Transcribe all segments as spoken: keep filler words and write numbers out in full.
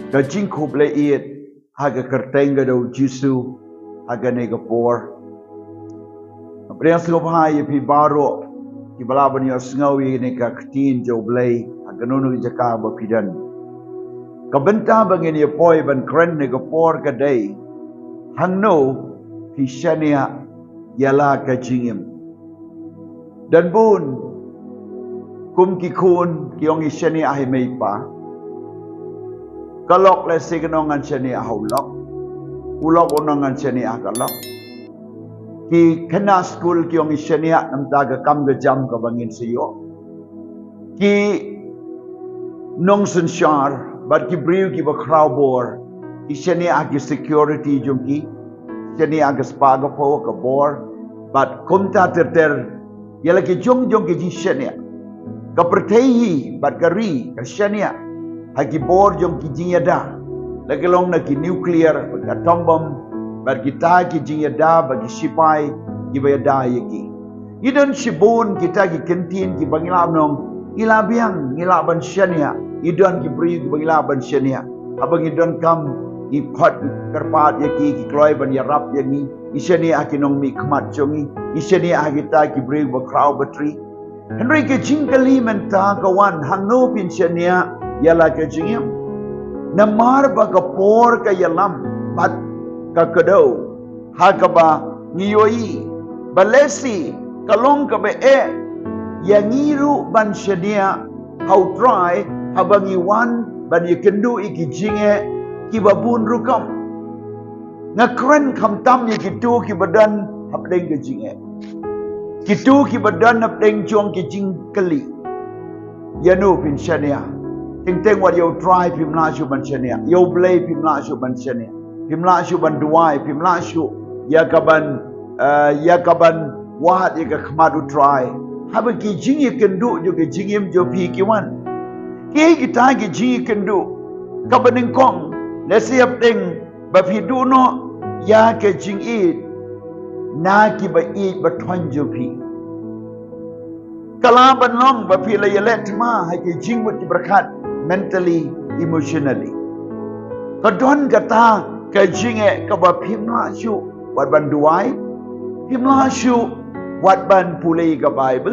Ka jingkhublei ïeit ha ka kyrteng ka jong u Jisu ha kane ka por. Nga pdiang sngewbha ïa phi baroh kiba lah ban ïohsngew ïa kane ka ktien jong U Blei ha kano kano ka jaka ba phi don. Ka bynta ba ngin ïa poi ban kren ha kane ka por ka dei, hangno phi shaniah ïa la ka jingim. Don bun kum ki khun ki ong ngi shaniah ha i mei i pa. Ka lok lehse kan ong ngan shaniah ha u lok. U lok un ong ngan shaniah ha ka lok. Ki khynnah skul ki ong ngi shaniah namar ka kam ka jam kaba ngin sa ïoh. Ki nongsynshar bad ki briew kiba khraw bor ki shaniah ha ki security jong ki, shaniah ha ka spah ka phew, ka bor, bad kumta ter ter. Ïa la ki jong jong ki jingshaniah. Ka pyrthei hi bad ka ri ka shaniah ha ki bor jong ki jingïada, la ki long na ki nuclear bad ka atom bomb, bad kita ki jingïada bad ki shipai kiba ïada ïa ki. Ngi don shibun kita ki kyntien kiba ngi lah ban ong, ngi lah biang, ngi lah ban shaniah. Ngi don ki briew kiba ngi lah ban shaniah. Haba ngi donkam, ngi khot kyrpad ïa ki, ki kloi ban ïarap ïa ngi. Ngi shaniah ha ki nongmihkhmat jong ngi. Ngi shaniah ha kita ki briew ba khraw ba tri. Hynrei ka jingkylli mynta ka wan, hangno phin shaniah ïa la ka jingim. Namar ba ka por ka ïalam bad ka kdew. Ha kaba ngi ïohi ba lehse ka long kaba eh ïa ngi ruh ban shaniah ha U Trai haba ngi wan ban ïakynduh ïa ki jingeh kiba bun rukom. Nga kren khamtam ïa kito kiba don hapdeng ka jingeh, kito kiba don hapdeng jong ki jingkylli. Ïano phin shaniah? Teng teng wat ïa U Trai phim lah shuh ban shaniah, ïa U Blei phim lah shuh ban shaniah, phim lah shuh ban duwai, phim lah shuh ïa ka ban, eh, ïa ka ban wad ïa ka khmat U Trai. Haba ki jingïakynduh jong ka jingim jong phi ki wan. Kiei kita ki jingïakynduh? Kaba nyngkong, lehse hapdeng ba phi duh noh ïa ka jingïeit na kiba ïeit ba thoiñ jong phi. Ka lah ban long ba phi la ïaleh thma ha ki jingmut ki pyrkhat, mentally, emotionally. Ka don kata ka jingeh kaba phim lah shuh wat ban duwai, phim lah shuh wat ban pule ka Baibl,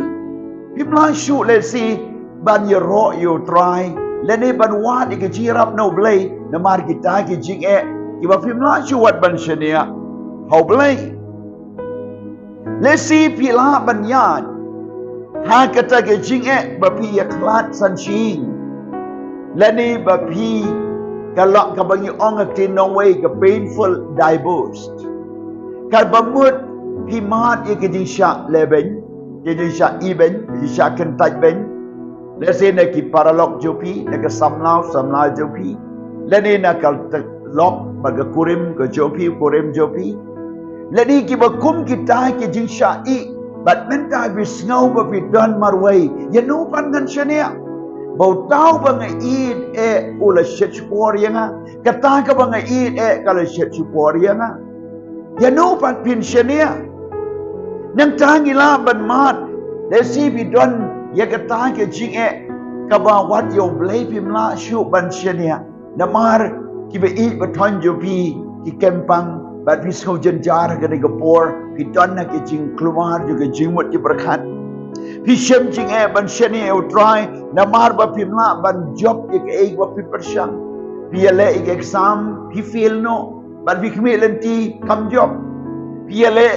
phim lah shuh lehse ban ïaroh ïa U Trai lane ban wad ïa ka jingïarap na U Blei namar kita ki jingeh kiba phim lah shuh wat ban shaniah ha U Blei. Lehse phi lah ban ïaid ha kata ka jingeh ba phi ïakhlad san shyieng, lane ba phi ka lok kaba ngi ong ha ka ktien nongwei ka painful divorce. Kaba mut phi mad ïa ka jingshah lehbeiñ, ka jingshah ibeiñ, ka jingshah kyntait beiñ. Lehse na ki paralok jong phi, na ka samla samla jong phi, lane na ka lok bad ka kurim ka jong phi, kurim jong phi, lane kiba kum kita ki jingshah ïeh. Bad mynta phi sngew ba phi don marwei, ïano pat ngan shaniah? Ba uta uba nga ïeit eh u la shet shukor ïa nga, kata kaba nga ïeit eh ka la shet shukor ïa nga. Ïano pat phin shaniah? Nangta ngi lah ban mad, lehse phi don ïa kata ka jingeh kaba wat ïa U Blei phim lah shuh ban shaniah. Namar kiba ïeit ba thoiñ jong phi ki kem pang bad phi sngew jynjar ha kane ka por, phi don ha ka jingkulmar jong ka jingmut ki pyrkhat. Phi shem jingeh ban shaniah ïa U Trai namar ba phim lah ban jop ïa kaei ba phi pyrshang. Phi ïaleh ïa ka exam, phi fail noh, bad phi khmih lynti kam jop. Phi ïaleh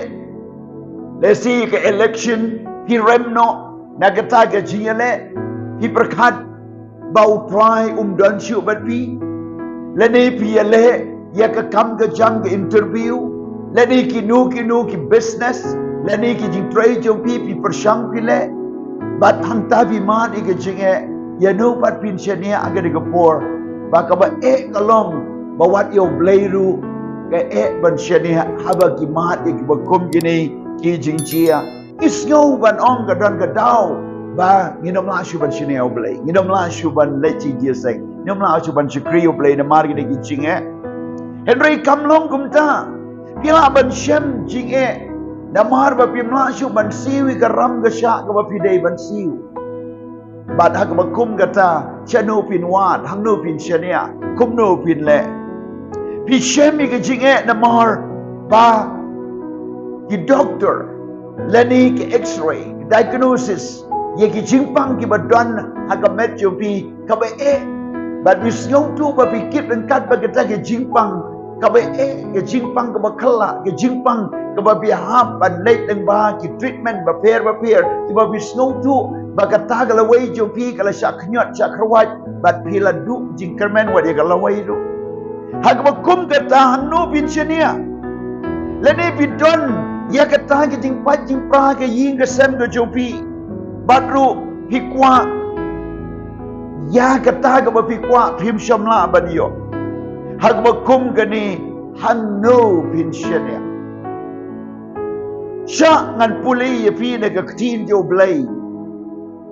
lehse ka election, phi rem noh na kata ka jingïaleh. Phi pyrkhat ba U Trai um don shuh bad phi. Lane phi ïaleh ïa ka kam ka jam, ka interview, lane kino kino ki business, lane ki jingtrei jong phi, phi pyrshang phi leh. Bad hangta phi mad ïa ka jingeh. Ïano pat phin shaniah ha kane ka por? Ba kaba eh ka long ba wat ïa U Blei ruh ka eh ban shaniah haba ki mad ïa kiba kum kine ki jingjia. Ngi sngew ban ong ka don ka daw ba ngin ym lah shuh ban shaniah ïa U Blei, ngin ym lah shuh ban leit jingjia seng, ngin ym lah shuh ban shakri ïa U Blei namar kine ki jingeh. Hynrei kam long kumta. Phi lah ban shem jingeh namar ba phim lah shuh ban siew ïa ka ram ka shah kaba phi dei ban siew. Bad ha kaba kum kata, shano phin wad, hangno phin shaniah, kumno phin leh. Phi shem ïa ka jingeh namar ba ki doktor lane ki X-ray, diagnosis ïa ki jingpang kiba don ha ka met jong phi kaba eh. Bad phi sngewthuh ba phi kit ryngkat bad kata ka jingpang kaba eh, ka jingpang kaba khlaiñ, ka jingpang kaba phi hap ban leit lyngba ki treatment bapher bapher, kiba phi sngewthuh ba kata ka lawei jong phi ka la shah khñiot shah kyrwat, bad phi la duh jingkyrmen wat ïa ka lawei ruh. Ha kaba kum kata, hangno phin shaniah? Lane phi don ïa kata ka jingpait jingpra ha ka ïing ka sem ka jong phi, bad ruh phi kwah ïa kata kaba phi kwah phim shym lah ban ïoh. Ha kaba kum kane, hangno phin shaniah? Shah ngan pule ïa phi na ka ktien jong U Blei,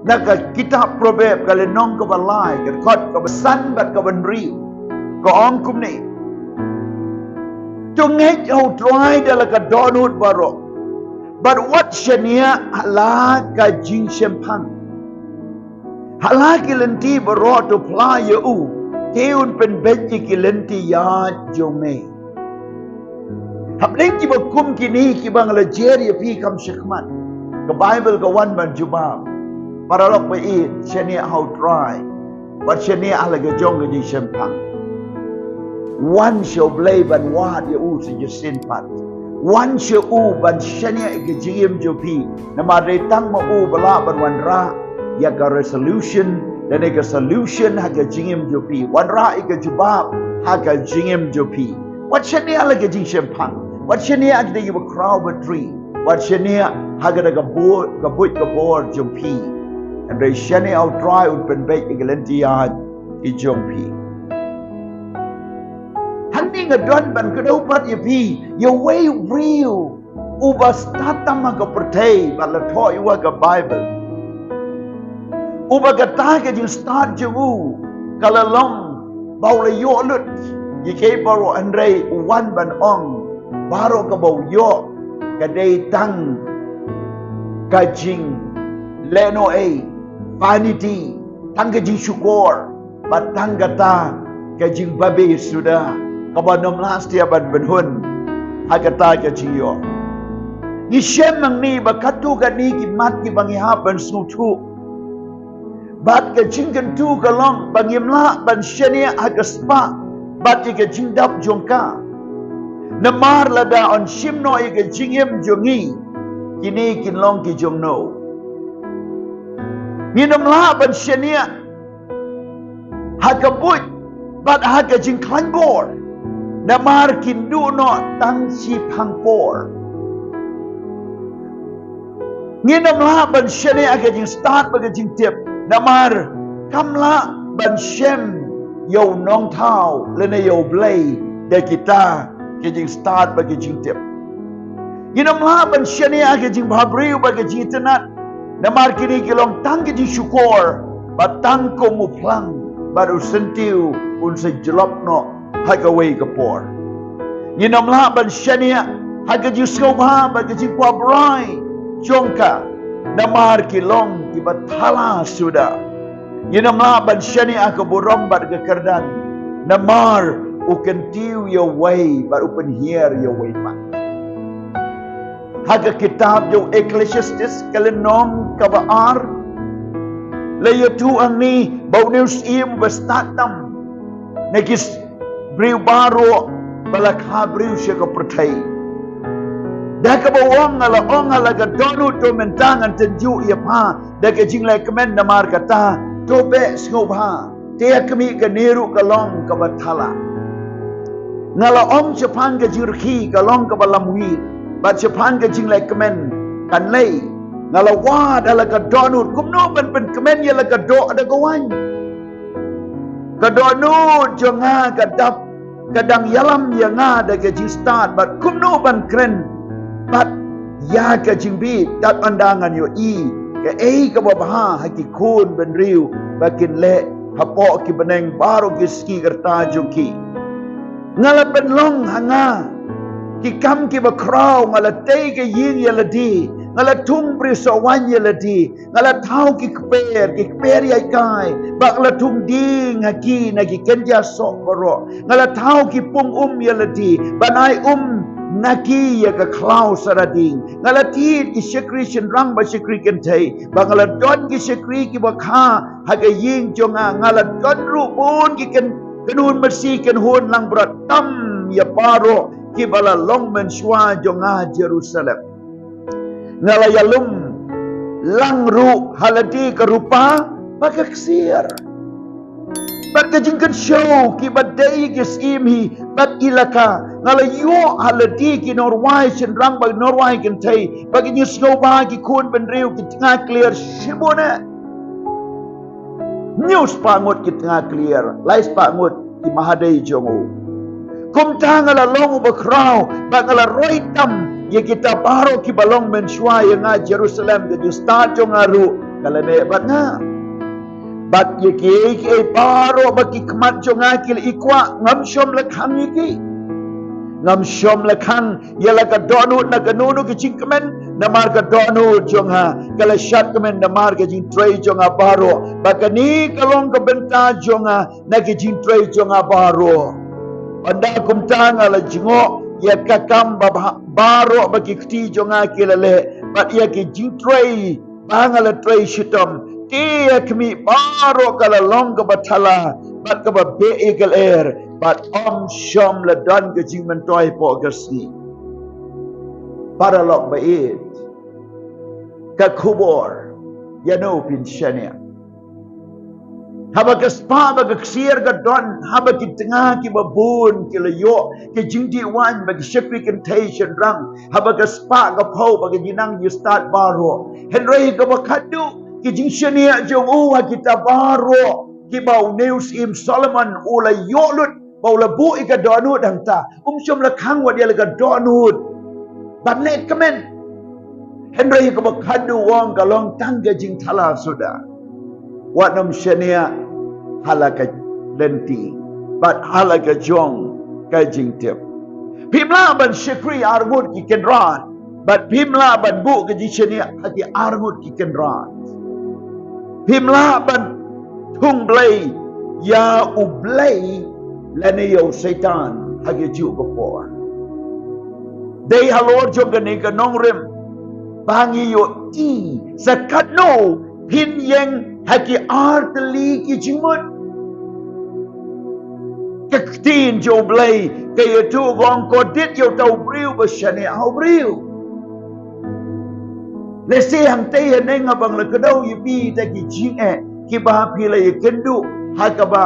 na ka kitab Proverb, ka lynnong kaba lai, ka dkhot kaba san bad kaba hynriew. Ka ong kumne: To ngeit ha U Trai da la ka dohnud baroh, bad wat shaniah ha la ka jingshemphang. Ha la ki lynti baroh to phla ïa u, te un pynbeit ïa ki lynti ïaid jong me. Hapdeng kiba kum kine kiba nga la jer ïa phi kam shakhmat, ka Baibl ka wan ban jubab. Paralok ba ïeit, shaniah ha U Trai, wat shaniah ha la ka jong ka jingshemphang. Wan sha U Blei ban wad ïa u sa shisien pat. Wan sha u ban shaniah ïa ka jingim jong phi. Namar dei tang ma u ba lah ban wanrah ïa ka resolution lane ka solution ha ka jingim jong phi. Wanrah ïa ka jubab ha ka jingim jong phi. Wat shaniah ha la ka jingshemphang. Wat shaniah ha kata kaba khraw ba trei. Wat shaniah ha kata ka bor, ka buit ka bor jong phi. Hynrei shaniah ha U Trai, un pynbeit ïa ki lynti ïaid ki jong phi. Hangne nga don ban kdew pat ïa phi ïa uwei u briew uba stad tam ha ka pyrthei bad la thoh ïa u ha ka Baibl. Uba kata ka jingstad jong u ka la long ba u la ïoh lut ïa kiei baroh, hynrei u wan ban ong baroh kaba u ïoh ka dei tang ka jinglehnohei, vanity, tang ka jingshukor, bad tang kata ka jingbabe suda kaba nym lah satia ban bynhun ha kata ka jingïoh. Ngi shem hangne ba katto katne ki mat kiba ngi hap ban sngewthuh. Bad ka jingkyntu ka long ba ngim lah ban shaniah ha ka spah bad ïa ka jingdap jong ka. Namar lada yn shim noh ïa ka jingim jong ngi, kine kin long ki jong no? Ngin ym lah ban shaniah ha ka buit bad ha ka jingkhlaiñ bor, namar kin duh noh tang shiphang por. Ngin ym lah ban shaniah ha ka jingstad bad ka jingtip, namar kam lah ban shem ïa u Nongthaw lane ïa U Blei da kita ki jingstad bad ki jingtip. Ngin ym lah ban shaniah ha ka jingbhabriew bad ka jingitynnad, namar kine ki long tang ki jingshukor bad tang kum u phlang bad u syntiew un sa jlop noh ha kawei ka por. Ngin ym lah ban shaniah ha ka jingsngewbha bad ka jingkwah brai jong ka, namar ki long kiba thala suda. Ngin ym lah ban shaniah ha ka burom bad ka kyrdan, namar u kyntiew ïa uwei bad u pynhiar ïa uwei pat. Ha ka kitab jong u Ecclesiastes ka lynnong kaba ar, la ïathuh hangne ba une u syiem uba stad tam na ki briew baroh ba la kha briew sha ka pyrthei. Da kaba u ong, nga la ong ha la ka dohnud, to mynta ngan tynjuh ïa pha da ka jinglehkmen, namar kata to beh sngewbha. Te ïa ka mih kane ruh ka long kaba thala. Nga la ong shaphang ka jingrkhie ka long kaba lamwir, bad shaphang ka jinglehkmen kan lei. Nga la wad ha la ka dohnud kumno ban pynkmen ïa la ka doh da ka waiñ. Ka dohnud jong nga ka dap, ka dang ïalam ïa nga da ka jingstad bad kumno ban kren bad ïa ka jingbit. Tad ynda ngan ïohi kaei kaba bha ha ki khun bynriew ba kin leh hapoh ki bneng baroh ki sngi ka rta jong ki. Nga la pynlong ha nga ki kam kiba khraw, nga la tei ka ïing ïa lade, Nga la thung briew soh waiñ ïa lade. Nga la thaw ki kper, ki kper ïaid kai. Bad nga la thung dieng ha ki na ki kynja soh baroh. Nga la thaw ki pung um ïa lade. Ban ai um na ki ïa ka khlaw sara dieng. Nga la thied ki shakri shynrang bad shakri kynthei. Bad nga la don ki shakri kiba kha ha ka ïing jong nga. Nga la don ruh bun ki kyn-, kynhun masi, kynhun langbrot, tam ïa baroh kiba la long mynshuwa jong nga Jerusalem. Nga la ïalum lang ruh ha lade ka rupa bad ka ksiar bad ka jingkynshew kiba dei ki syiem hi bad i laka. Nga la ïoh ha lade ki nongrwai shynrang bad nongrwai kynthei bad ki jingsngewbha, ki khun bynriew, ki tnga kliar shibun eh. Hynñiew spah ngut ki tnga kliar, lai spah ngut ki mahadei jong u. Kumta nga la long uba khraw bad nga la roi tam ïa kita baroh kiba long mynshuwa ïa nga Jerusalem, ka jingstad jong nga ruh ka la neh bad nga. Bad ïa kiei kiei baroh ba ki khmat jong nga ki la i kwah, ngam shym la khang ïa ki. Ngam shym la khang ïa la ka dohnud na kano kano ka jingkmen, namar ka dohnud jong nga ka la shad kmen namar ka jingtrei jong nga baroh. Bad kane ka long ka bynta jong nga na ka jingtrei jong nga baroh. Ynda kumta nga la jngoh ïa ka kam ba, ba, baroh ba ki kti jong nga ki la leh, bad ïa ki jingtrei ba nga la trei shitom. Te ïa khmih baroh ka la long kaba thala bad kaba beh ïa ka lyer, bad ym shym la don ka jingmyntoi hapoh ka sngi. Paralok ba ïeit, ka khubor, ïano phin shaniah? Haba ka spah bad ka ksiar ka don, haba ki tnga kiba bun ki la ïoh ki jingdih waiñ bad ki shakri kynthei shynrang, haba ka spah ka phew bad ka jingnang jingstad baroh. Hynrei kaba khadduh, ki jingshaniah jong u ha kita baroh kiba une u syiem Solomon u la ïoh lut ba u la buh ïa ka dohnud hangta. Um shym la khang wat ïa la ka dohnud ban leh kmen. Hynrei kaba khadduh u ong ka long tang ka jingthala suda. Wat nym shaniah ha la ka lynti bad ha la ka jong ka jingtip. Phim lah ban shakri arngut ki kynrad bad phim lah ban buh ka jingshaniah ha ki arngut ki kynrad. Phim lah ban thung blei ïa u Blei lane ïa u Soitan ha kajuh ka por. Dei halor jong kane ka nongrim ba ngi ïohi sa katno phin ïeng ha ki artylli ki jingmut. Ka ktien jong u Blei ka ïathuh, ka ong, kordit ïa uta u briew ba shaniah ha u briew. Lehse hangtei haneng haba nga la kdew ïa phi da ki jingeh kiba phi la ïakynduh ha kaba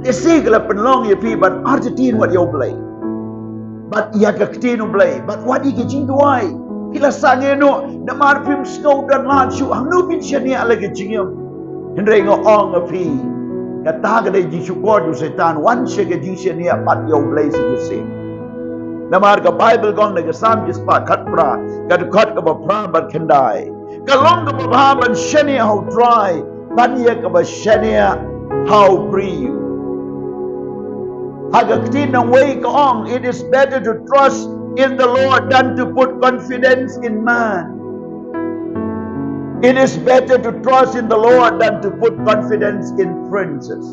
lehse ka la pynlong ïa phi ban artatien wat ïa u Blei bad ïa ka ktien u Blei bad wat ïa ki jingduwai. Phi la sangeh noh namar phim sngew don lad shuh hangno phin shaniah ha la ka jingim. Hynrei nga ong ïa phi, kata ka dei jingshukor jong u Soitan, wan sha ka jingshaniah pat ïa u Blei shisien. Namar ka Baibl ka ong na ka Salm shispah khatphra, ka dkhot kaba phra bad khyndai, ka long kaba bha ban shaniah ha u Trai ban ïa kaba shaniah ha u briew. Ha ka ktien nongwei ka ong, it is better to trust in the Lord than to put confidence in man. It is better to trust in the Lord than to put confidence in princes.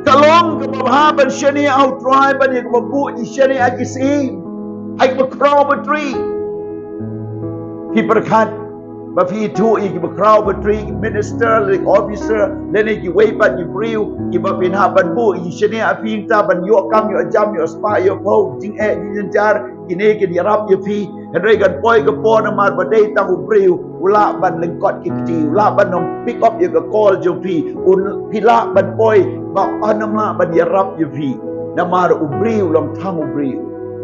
Ka long kaba bha ban shaniah ha u Trai ban ïa kaba buh jingshaniah ha ki syiem, ha kiba khraw batri. Phi pyrkhat ba phi ithuh ïa kiba khraw batri, ki minister, lane ki officer, lane kiwei pat ki briew kiba phin hap ban buh jingshaniah ha phi, ta ban ïoh kam, ïoh jam, ïoh spah, ïoh phew, jingeh, jingjynjar, kine kin ïarap ïa phi. Hynrei kan poi ka por namar ba dei tang u briew u lah ban lyngkot ki kti, u lah ban ym pick up ïa ka call jong phi, u, phi lah ban poi ba un ym lah ban ïarap ïa phi. Namar u briew u long tang u briew.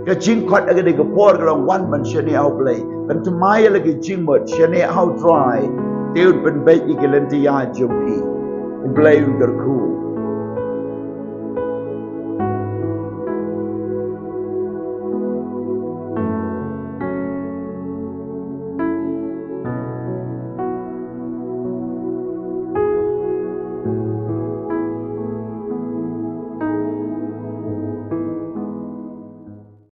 Ka jingkhot ha kane ka por ka long wan ban shaniah ha u Blei, ban thymmai ïa la ki jingmut, shaniah ha u Trai. Te un pynbeit ïa ki lynti ïaid jong phi. U Blei un kyrkhu.